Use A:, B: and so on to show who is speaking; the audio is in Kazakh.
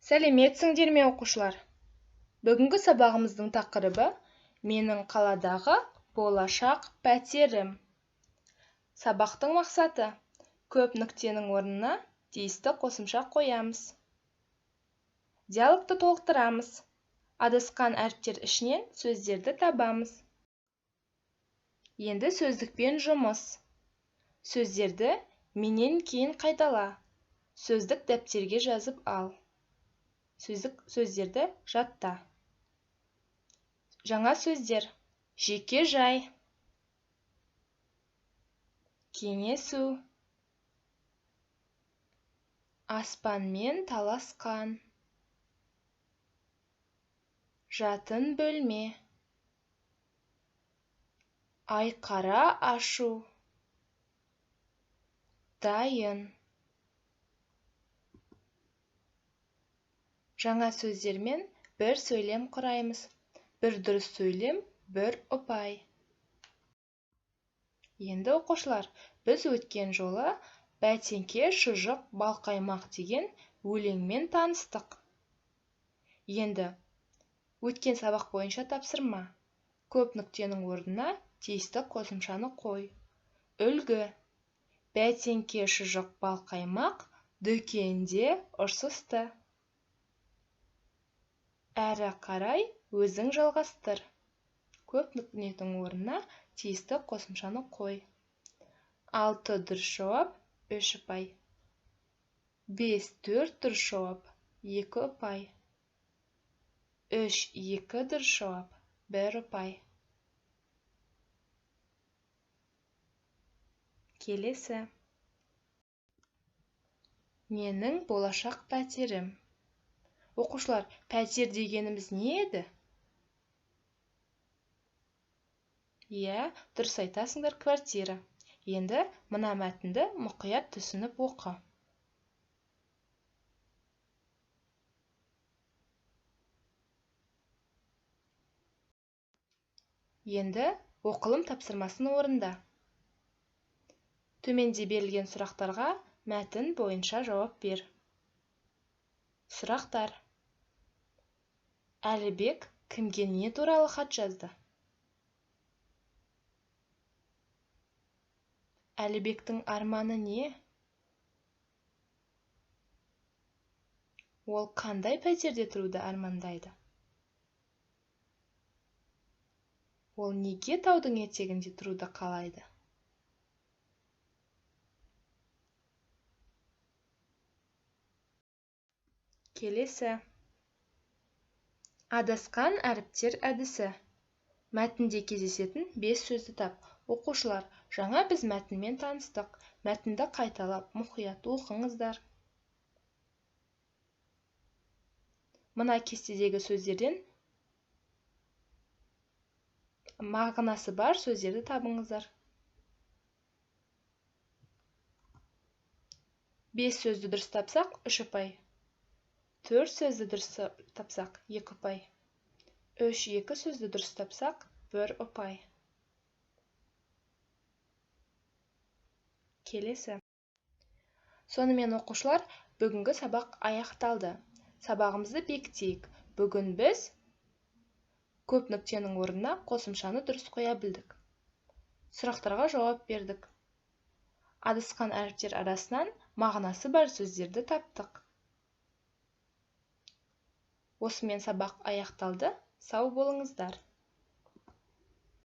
A: Сәлеметсіңдер ме, оқушылар? Бүгінгі сабағымыздың тақырыбы менің қаладағы болашақ пәтерім. Сабақтың мақсаты: көп нүктенің орнына тиісті қосымша қоямыз. Диалогты толықтырамыз. Адасқан әріптер ішінен сөздерді табамыз. Енді сөздікпен жұмыс. Сөздерді менен кейін қайтала. Сөздік дәптерге жазып ал. Сөздік сөздерді жатта. Жаңа сөздер: жеке жай, кеңесу, аспанмен таласқан, жатын бөлме, айқара ашу, дайын. Жаңа сөздермен бір сөйлем құраймыз. Бір дұрыс сөйлем, бір ұпай. Енді, оқушылар, біз өткен жолы «Бәтеңке, шұжық, балқаймақ» деген өлеңмен таныстық. Енді өткен сабақ бойынша тапсырма. Көп нүктенің орнына тиісті қосымшаны қой. Үлгі: Бәтеңке, шұжық, балқаймақ дүкенде ұрсысты. Әрі қарай өзің жалғастыр. Көп нүктенің орнына тиісті қосымшаны қой. 6 дұрыс жауап, 3 ұпай. 5 4 дұрыс жауап, 2 ұпай. 3 2 дұрыс жауап, 1 ұпай. Келесі. Менің болашақ пәтерім. Оқушылар, пәтер дегеніміз не еді? Иә, дұрыс айтасыңдар, квартира. Енді мына мәтінді мұқият түсініп оқы. Енді оқылым тапсырмасын орында. Төменде берілген сұрақтарға мәтін бойынша жауап бер. Сұрақтар. Әлібек кімге не туралы хат жазды? Әлібектің арманы не? Ол қандай пәтерде тұруды армандайды? Ол неге таудың етегінде тұруды қалайды? Келесі. Адасқан әріптер әдісі. Мәтінде кездесетін 5 сөзді тап. Оқушылар, жаңа біз мәтінмен таныстық. Мәтінді қайталап, мұқият оқыңыздар. Мына кестедегі сөздерден мағынасы бар сөздерді табыңыздар. 5 сөзді дұрыс тапсақ, 3 ұпай. 4 сөзді дұрыс тапсақ, 2 ұпай. 3 2 сөзді дұрыс тапсақ, 1 ұпай. Келесі. Сонымен, оқушылар, бүгінгі сабақ аяқталды. Сабағымызды бекітейік. Бүгін біз көп нүктенің орнына қосымшаны дұрыс қоя білдік. Сұрақтарға жауап бердік. Адасқан әріптер арасынан мағынасы бар сөздерді таптық. Осымен сабақ аяқталды. Сау болыңыздар.